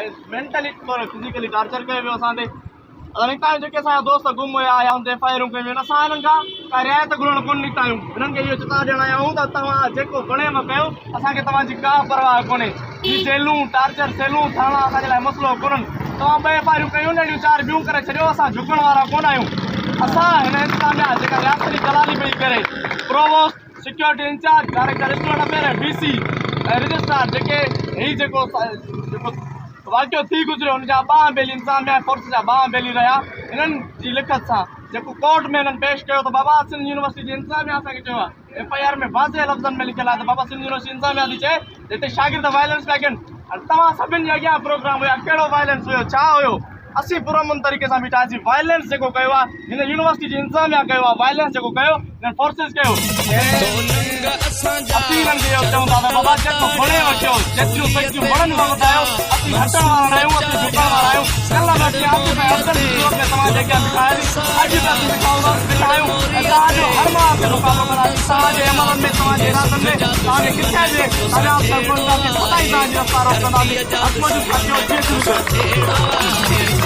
۽ Mentally توڙي physically torture ڪيو ويو اسان تي. اسان نڪتا آهيون جيڪي اسان جا دوست گم هيا يا ان تي ايف I آرون ڪيون ويون آهن اسان انهن کان ڪا رعايت گهرڻ ڪونه نڪتا آهيون. انهن کي اهو چتاء ڏيڻ آيا آهيون ته توهان جيڪو وڻيو ڪيو اسان کي توهان جي ڪا پرواهه ڪونهي. هي جيلون، ٽارچر سيلون، ٿاڻا اسان جي لاء مسئلو ڪونهن. توهان ٻه ايف I آرون ڪيون اهڙيون چار ٻيون ڪري ڇڏيو اسان جهڪڻ وارا ڪونه آهيون. اسان هن انتظاميا جيڪا رياست جي دلالي پئي ڪري provost, security incharge, director student affair ۽ V C ۽ registrar جيڪي هي جيڪو جيڪو واقعو ٿي گذريو ان جا ٻانهن ٻيلي انتظاميا ۽ فورس جا ٻانهن ٻيلي رهيا انهن جي لکت سان جيڪو ڪورٽ ۾ انهن پيش ڪيو ته بابا سنڌ يونيورسٽي جي انتظاميا اسان کي چيو آهي ايف I R ۾ واضح لفظن ۾ لکيل آهي ته بابا سنڌ يونيورسٽي انتظاميا ٿي چئي ته هتي شاگرد وائلنس پيا ڪن هاڻي توهان سڀن جي اڳيان پروگرام هيا ڪهڙو وائلنس هيو ڇا هيو اسين پرامن طريقي سان بيٺا هئاسين وائلنس جيڪو ڪيو آهي هن يونيورسٽي جي انتظاميا ڪيو آهي وائلنس جيڪو ڪيو هنن فورسز ڪيو اسين هنن کي اهو چئون ٿا ته بابا جيڪو وڻي وٺيو جيتريون سختيون وڻن اهي وڌايو اسين هٽڻ وارا نه آهيون اسين جهڪڻ وارا آهيون ڪلهه به اسين آصف ۽ افضل جي صورت ۾ توهان جي اڳيان بيٺا هياسين اڄ به اسين بيٺا هونداسين بيٺا آهيون ۽ توهان جو هر ماهه اسين مقابلو ڪنداسين توهان جي عملن ۾ توهان جي ارادن ۾ توهان کي ڪٿي به ڪامياب ٿيڻ ڪونه ڏينداسين سدائين توهان جي رستا روڪ ڪنداسين حق موجود ساٿيو جيئي سنڌ.